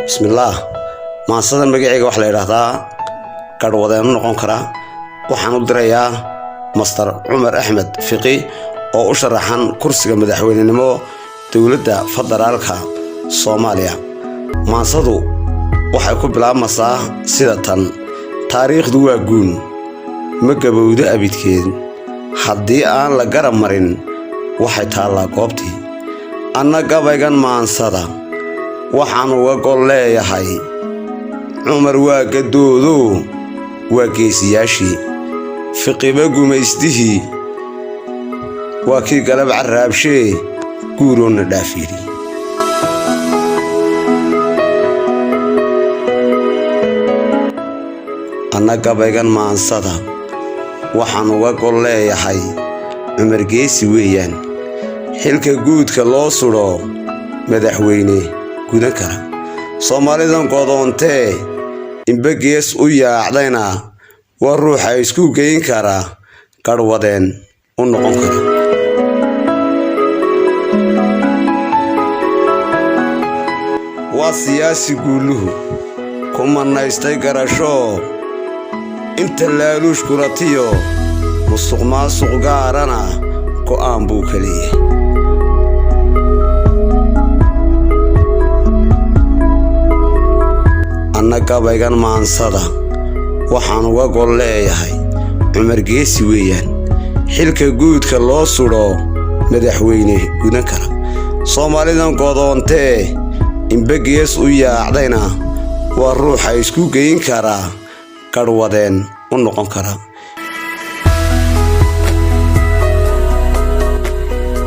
Bismillaah. Maansadan magaceyga waxaa la yidhaahdaa Garhwadeenu noqon kara. Waxaan u dirayaa Master Cumar Axmed Fiqi oo u sharaxan kursiga madaxweynenimo dowladda federaalka Soomaaliya. Maansadu waxay ku bilaabmaysaa sida tan: taariikhdu waa guun, ma gabowdo abidkeed. Haddii aan la garab marin, waxay taallaa goobtii. Anna gabaygan maansada waxaan uga gol leeyahay Cumar waa gadoodo, waa geesiyaashii. Fiqiba gumaystihii waa kii galab carraabshee guuroonna dhaafyidhi. Anna gabaygan maansada waxaan uga gol leeyahay Cumar geesi weeyaan, xilka guudka loo sudho madaxweyne gudan kara. Soomaalidan godoontee inba gees u yaacdayna waa ruuxa isku geyn kara, garhwadeen u noqon kara. Waa siyaasi guuluhu ku mannaystay garashoo, inta laaluush kuratiyo musuqmaasuq gaarana go'aan buu ka leeyahay. Anna gabaygan maansada waxaan uga gol leeyahay Cumar geesi weeyaan, xilka guudka loo sudho madaxweyne gudan kara. Soomaalidan godoontee inba gees u yaacdayna waa ruuxa isku geyn karaa, garhwadeen u noqon kara.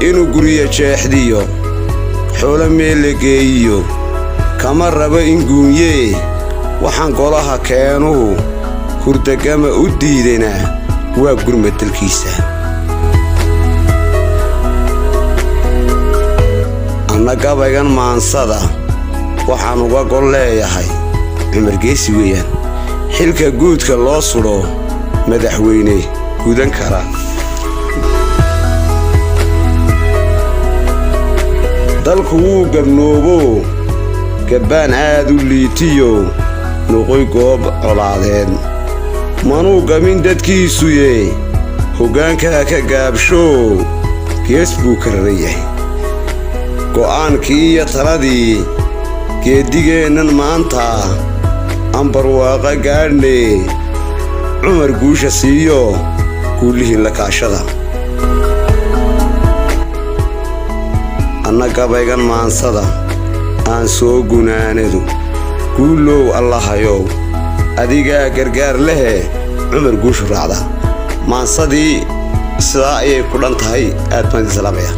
Inuu guryo jeexdiyo xoolo meel la geeyiyo kama rabo in guunyee, waxaan golaha keenuhu hurdagama u diidayna waa gurmad dalkiisa. Anna gabaygan maansada waxaan uga gol leeyahay Cumar geesi weeyaan, xilka guudka loo sudho madaxweyne gudan kara. Dalku wuu gabnooboo gabbaan aad u liitiyo noqoy goob colaadeed, manuu gamin dadkiisuye hoggaankaa ka gaabshoo gees buu ka raran yahay. Go'aankii iyo taladii geeddigeennan maanta ambarwaaqa gaadhne, Cumar guusha siiyo guulihiin la kaashada. Anna gabaygan maansada aan soo gunaanadu, guulow Allahayow, adigaa gargaar lehe, Cumar guushu raacda. Maansadii sidaa ayay ku dhan tahay. Aad baan idin salaamaya.